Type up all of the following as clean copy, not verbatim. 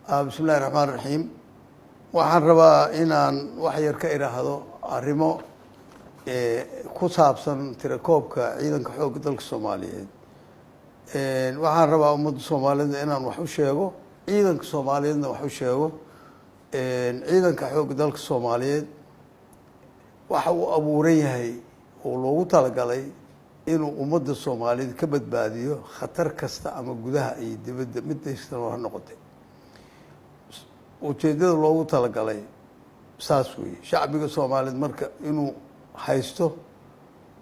Bismi illahi raxmaan raxiim. Waxaan rabaa inaan wax yar ka idhaahdo arrimo ku saabsan tirakoobka ciidanka xoogga dalka Soomaaliyeed. Waxaan rabaa ummadda Soomaaliyeedna inaan wax u sheego, ciidanka Soomaaliyeedna wax u sheego. Ciidanka xoogga dalka Soomaaliyeed waxa uu abuuran yahay oo loogu talagalay inuu ummadda Soomaaliyeed ka badbaadiyo khatar kasta, ama gudaha iyo dibadda mid kastaba ha noqotay. Ujeeddada loogu talagalay saas weeye. Shacbiga Soomaaliyeed marka inuu haysto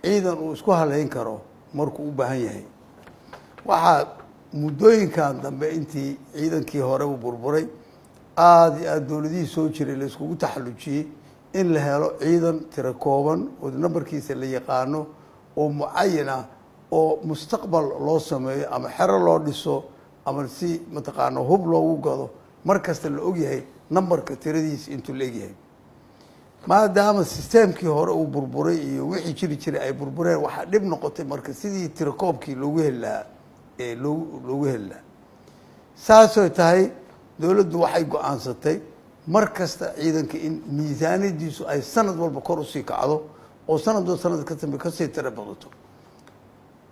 ciidan uu isku haleyn karo markuu u baahan yahay. Waxaa muddooyinkan dambe, intii ciidankii hore u burburay, aada iyo aada dowladihii soo jiray la iskugu taxallujiyey in la helo ciidan tiro kooban oo nambarkiisa la yaqaano oo mucayan ah, oo mustaqbal loo sameeyo ama xero loo dhiso ama si mataqaano hub loogu gado, mar kasta la ogyahay nambarka tiradiisa intuu la egyahay. Maadaama systemkii hore uu burburay iyo wixii jiri jiray ay burbureen, waxaa dhib noqotay marka sidii tirakoobkii loogu heli lahaa ee loogu heli lahaa. Saasooy tahay, dowladdu waxay go-aansatay mar kasta ciidanka in miisaaniyadiisu ay sanad walba kor usii kacdo oo sanadba sanad ka dambe kasii tiro badato,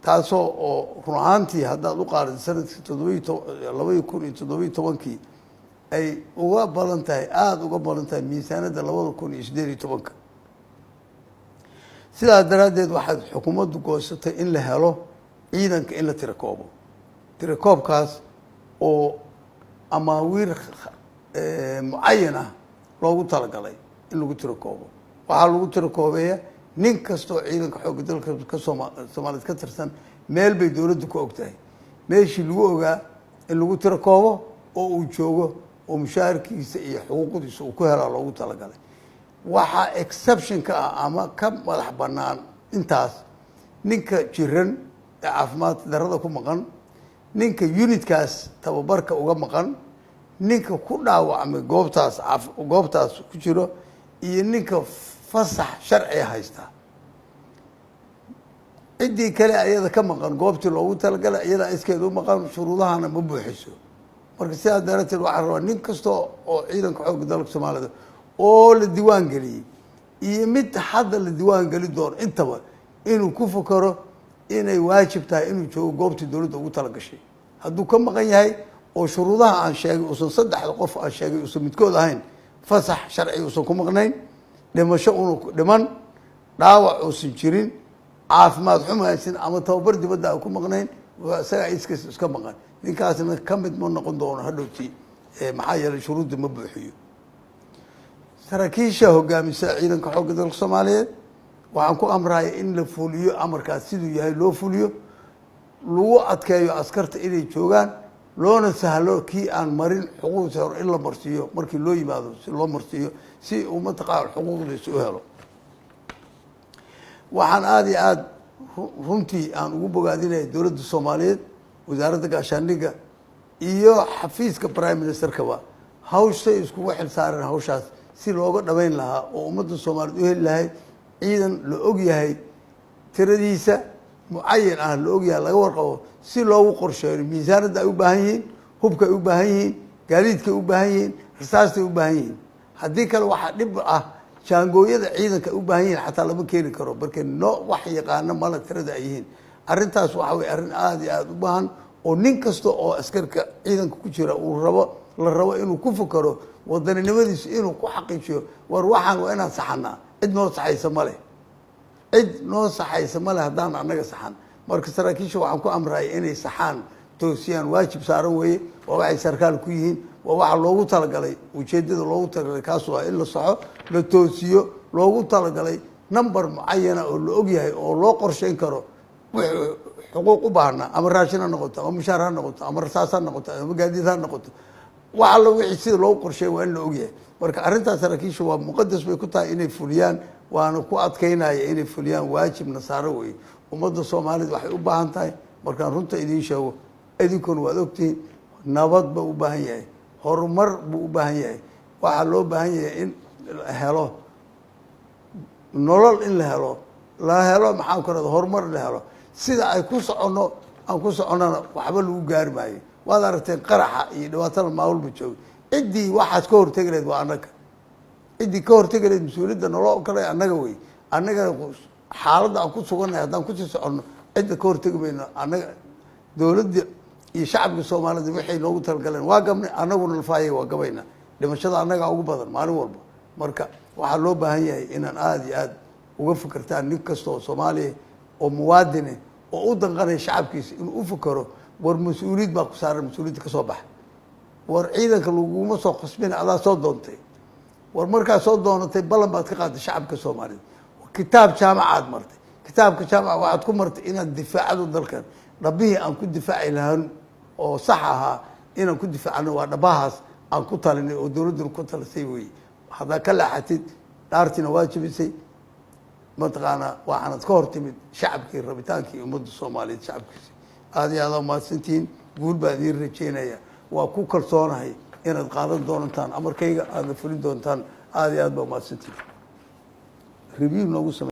taasoo oo run ahaantii haddaad u qaadid sanadkii 2017-kii ay uga badan tahay, aada uga badan tahay miisaaniyadda 2018-ka. Sidaas daraaddeed waxaad xukuumaddu goysatay in la helo ciidanka in la tirakoobo, tirakoobkaas oo amaawiir mucayan ah loogu talagalay in lagu tirakoobo. Waxaa lagu tirakoobeeya nin kastoo ciidanka xoogga dalka ka Soomaaliyeed ka tirsan. Meel bay dowladdu ka og tahay meeshii lagu ogaa in lagu tirakoobo oo uu joogo oo mushaharkiisa iyo xuquuqdiisa uu ku helaa loogu talagalay. Waxaa exception ka ah ama ka madax bannaan intaas ninka jiran ee caafimaad darada ku maqan, ninka unitkaas tababarka uga maqan, ninka ku dhaawacmay goobtaas, goobtaas ku jiro, iyo ninka fasax sharciga haysta. Ciddii kale ayada ka maqan goobtii loogu talagalay, iyadaa iskeed u maqan, shuruudahana ma buuxiso. Marka sidaas darateed waxaa rabaa nin kasta oo ciidanka xoogga dalka Soomaalida oo la diwaan geliyey iyo mid hadda la diwaan geli doono intaba inuu ku fakero inay waajib tahay inuu joogo goobtii dowladda ugu talagashay. Hadduu ka maqan yahay oo shuruudaha aan sheegay uusan, saddexda qof aan sheegay uusan midkood ahayn, fasax sharci uusan ku maqnayn, dhimasho una dhiman, dhaawac uusan jirin, caafimaad xuma haysan ama tababar dibadda aan ku maqnayn, isagaa iskiis iska maqan, ninkaasna ka mid ma noqon doono hadhowtii, maxaa yeelay shuruudda ma buuxiyo. Saraakiisha hogaamisa ciidanka xoogga dalka Soomaaliyeed waxaan ku amraya in la fuliyo amarkaas siduu yahay loo fuliyo, lagu adkeeyo askarta inay joogaan, loona sahlo kii aan marin xuquuqdiisa hore in la marsiiyo markii loo yimaado, si loo marsiiyo si uu mataqaana xuquuqdiisa u helo. Waxaan aada iyo aada runtii aan ugu bogaadinaya dowladda Soomaaliyeed, wasaaradda gaashaandhigga iyo xafiiska prime ministerkaba hawshay iskugu xil saareen hawshaas si looga dhameyn lahaa oo ummadda Soomaaliyeed u heli lahay ciidan la og yahay tiradiisa, mucayan ah, la ogyahay, laga warqabo, si loogu qorsheeyo miisaanadda ay u baahan yihiin, hubka ay u baahan yihiin, gaadiidkay u baahan yihiin, rasaastay u baahan yihiin. Haddii kale waxaa dhib ah jaangooyada ciidanka ay u baahan yihiin xataa lama keeni karo, marka no wax yaqaano mala tirada ay yihiin. Arrintaas waxa weye arrin aada iyo aada u baahan oo nin kasta oo askarka ciidanka ku jira uu rabo, la rabo inuu ku fakero wadaninimadiisu, inuu ku xaqiijiyo: war waxaan waa inaan saxanaa, cid noo saxaysa ma leh, cid noo saxaysa ma leh haddaan annaga saxan. Marka saraakiisha waxaan ku amraya inay saxaan, toosiyaan. Waajib saaran weeye, waa waxay sarkaal ku yihiin, waa waxa loogu talagalay. Ujeedada loogu talagalay kaas waa in la saxo, la toosiyo, loogu talagalay number mucayana oo la ogyahay oo loo qorsheyn karo wixii xuquuq u baahna, ama raashin ha noqoto, ama mushaar ha noqoto, ama rasaas ha noqoto, ama gaadiid ha noqoto. Wax allo wixii sida loogu qorsheey waa in la ogyahay. Marka arrintaas saraakiisha waa muqadas bay ku tahay inay fuliyaan, waana ku adkeynaya inay fuliyaan, waajibna saaro weeye. Ummadda Soomaalida waxay u baahan tahay, markaan runta idiin sheego, idinkuna waad ogtihiin, nabad buu u baahan yahay, horumar buu u baahan yahay. Waxaa loo baahan yahay in la helo nolol, in la helo, la helo, maxaan ku rahda, horumar la helo. Sida ay ku soconno aan ku soconnona waxba lagu gaari maayo. Waad aragteen qaraxa iyo dhibaatada maalwalba jooga. Ciddii waxaas ka hortegi lahayd waa annaga. Ciddii ka hortegi lahayd mas-uuliyadda naloo kale annaga wey. Annagana xaaladda aan ku sugannahay haddaan kusii soconno, cidda ka hortegi mayno annaga. Dowladda iyo shacabka Soomaalida waxay noogu talagaleen waa gabnay, annaguna lafaayay waa gabayna. Dhimashada annagaa ugu badan maalin walba. Marka waxaa loo baahan yahay inaan aada iyo aada uga fikirtaan, nin kasta oo Soomaaliya oo muwaadine oo u danqanaya shacabkiisa inuu u fikero. War, mas-uuliyad baa ku saaran, mas-uuliyadda kasoo baxa. War, ciidanka laguma soo khasbina, adaa soo doontay. War, markaa soo doonatay ballan baad ka qaaday shacabka Soomaalida. Kitaab jaamacaad martay. Kitaabka jaamaca waxaad ku martay inaad difaacdo dalkan. Dhabbihii aan ku difaaci lahaan oo sax ahaa inaan ku difaacno waa dhabahaas aan ku talinay oo dowladduna ku talisay wey. Haddaa ka laaxatid, dhaartiina waa jebisay, mataqaanaa, waxaanad ka hor timid shacabkii, rabitaankii ummadda Soomaaliyeed, shacabkiisi. Aada iyo aada umahadsantihiin. Guul baan idiin rajeynaya. Waa ku kalsoonahay inaad qaadan doontaan amarkayga, aadna fulin doontaan. Aada iyo aad baa umahadsantihiin. Review noogu samey.